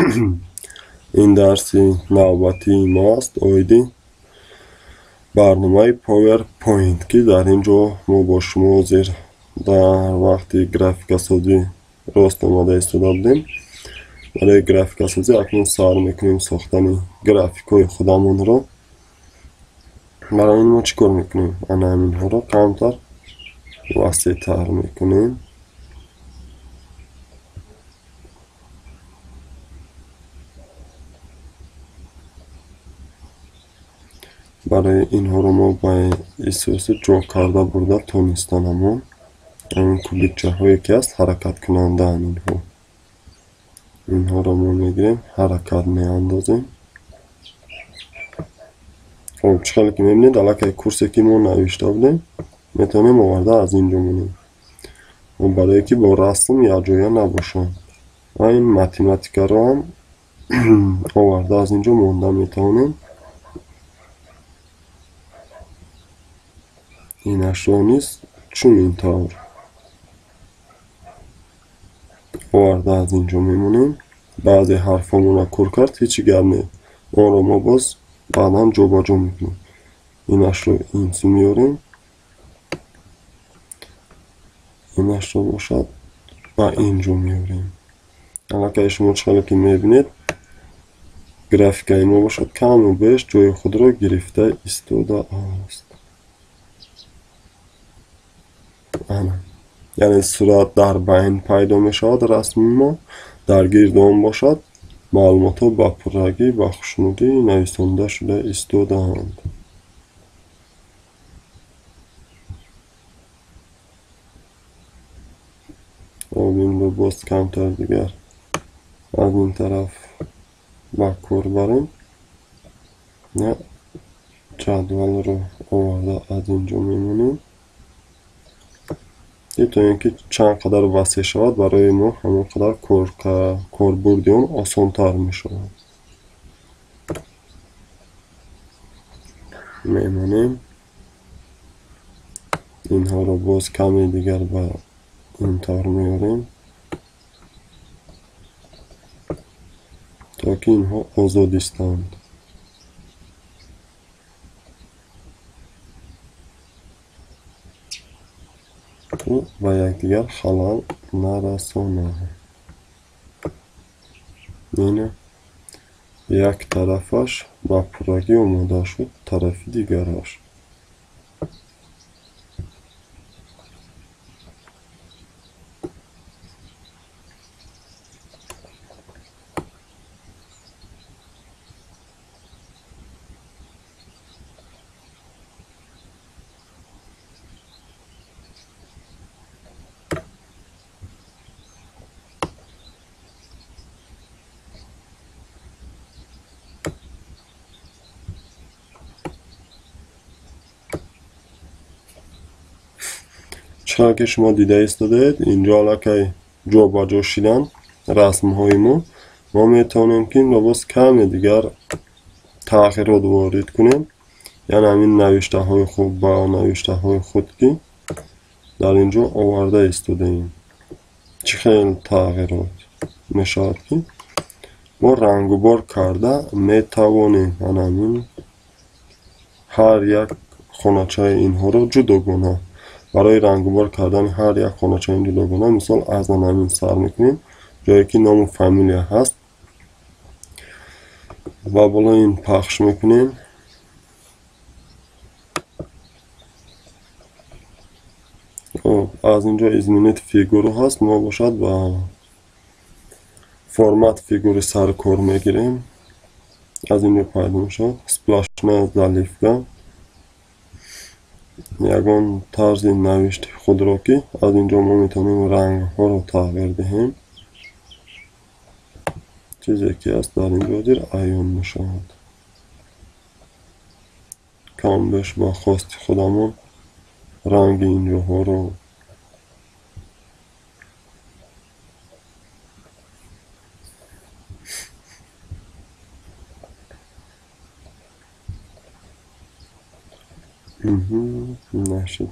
Ин дарси навбатии мо аст оиди барномаи PowerPoint, ки дар ин ҷо мо бо шумо зер дар вақти графикасозӣ рост омада истода будем. Барои графикасозӣ акнун сар мекунем сохтани графикҳои худамонро. Барои ин мо чӣ кор мекунем? Ана ҳаминҳоро камтар васеътар мекунем. Барои инҳоро мо ба исоси ҷо карда бурда тонистанамон. Ҳамин кубикчаҳое ки аст ҳаракаткунандаанд инҳо. Инҳоро мо мегирем, ҳаракат меандозем. Хоб, чӣ хеле ки мебинед, аллакай курсе ки мо навишта будем, метавонем оварда аз ин ҷо монем. Барое ки бо расм якҷоя набошанд. Ва ин математикаро ҳам оварда аз ин ҷо монда метавонем. Инашро низ чунин тавр оварда аз ин ҷо мемонем. Баъзе ҳарфҳомонро кор кард, ҳеҷ гап не. Онро мо боз баъдан ҷобаҷо мекунем. Инашро инсу меорем. Инашро бошад ба ин ҷо меорем. Аллакай шумо чӣ хеле ки мебинед, графикаи мо бошад каму беш ҷои худро гирифта истодааст. Ана, яъне сурат дар байн пайдо мешавад, расми мо дар гирди он бошад, маълумотҳо ба пуррагӣ, ба хушнудӣ нависонда шуда истодаанд. Хоб, инро боз камтар дигар аз ин тараф ба кор барем. Ҷадвалро оварда аз ин ҷо мемонем. То ин ки чанд қадар васеъ шавад, барои мо ҳамон қадар корбурди он осонтар мешавад. Мемонем. Инҳоро боз каме дигар ба ин тавр меорем, то ки инҳо озод истанд. Ба якдигар халал нарасонанд. Ина як тарафаш ба пуррагӣ омода шуд, тарафи дигараш. Чӣ ки шумо дида истодаед, инҷо аллакай ҷобаҷо шидан расмҳои мо. Мо метавонем ки инро боз каме дигар тағйирот ворид кунем. Яъне ҳамин навиштаҳои хуб ба навиштаҳои худ ки дар инҷо оварда истодаем. Чӣ хел тағйирот мешавад ки мо рангубор карда метавонем. Ана ҳамин ҳар як хоначаи инҳоро ҷудогона. Барои рангубор кардани ҳар як хоначаи ҷудогона, мисол аз ҳамин сар мекунем, ҷое ки ному фамилия ҳаст ва болои ин пахш мекунем. Аз инҷо изменить фигуру ҳаст, мо бошад ба формат фигури саркор мегирем. Аз инҷо пайдо мешавад сплошная заливка. Ягон тарзи навишти худро ки аз инҷо мо метавонем рангҳоро тағйир диҳем. Чизе ки аст дар инҷо зир аён мешавад. Кам беш ба хости худамон ранги инҷоҳоро нашуд.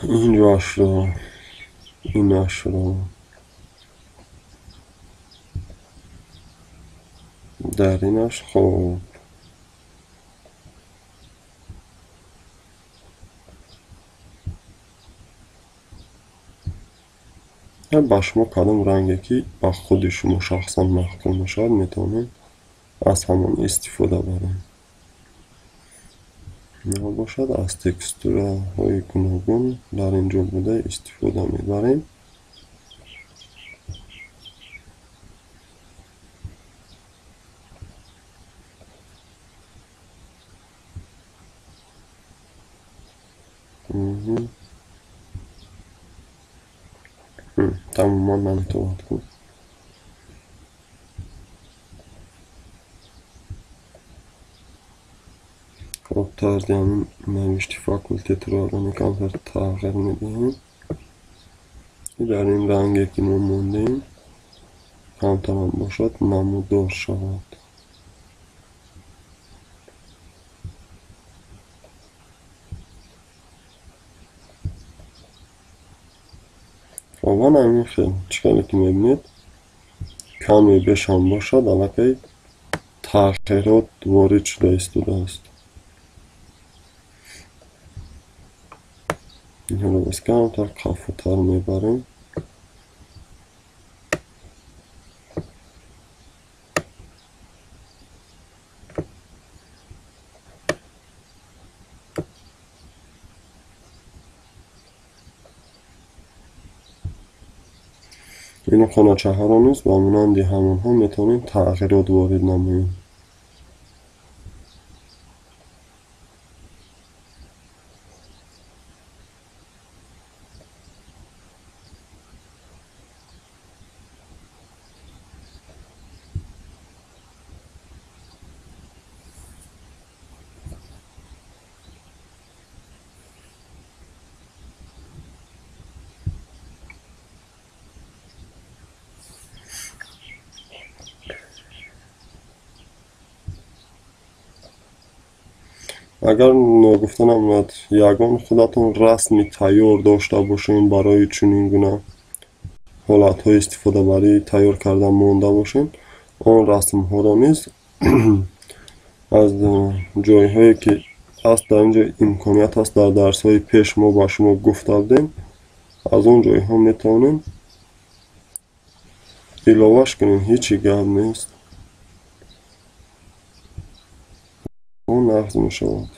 Инҷоашро, инашро дар инаш. Хоб, ба шумо кадом ранге ки ба худи шумо шахсан маъқул мешавад, метавонед аз ҳамон истифода барем. Бошад, аз текстураҳои гуногун дар ин ҷо буда истифода мебарем. Тамоман наметавонад кун. Хоб, тарзи ҳамин навишти факултетро ҳамин камтар тағйир медиҳем. Дар ин ранге ки мо мондем камтарам бошад, намудор шавад. Хоб, ҳамин хел чӣ хеле ки мебинед, каме бешам бошад, аллакай тағйирот ворид шуда истодааст. Инҳоро боз камтар қафотар мебарем. Ин хоначаҳоро низ ба монанди ҳамонҳо метавонем тағйирот ворид намоем. Агар ногуфта намонад, ягон худатон расми тайёр дошта бошед барои чунин гуна ҳолатҳои истифодабарӣ тайёр карда монда бошед, он расмҳоро низ аз ҷойҳое ки аст, дар ин ҷо имконият ҳаст, дар дарсҳои пеш мо ба шумо гуфта будем, аз он ҷойҳо метавонем иловаш кунем, ҳечи гап нест, он нағз мешавад.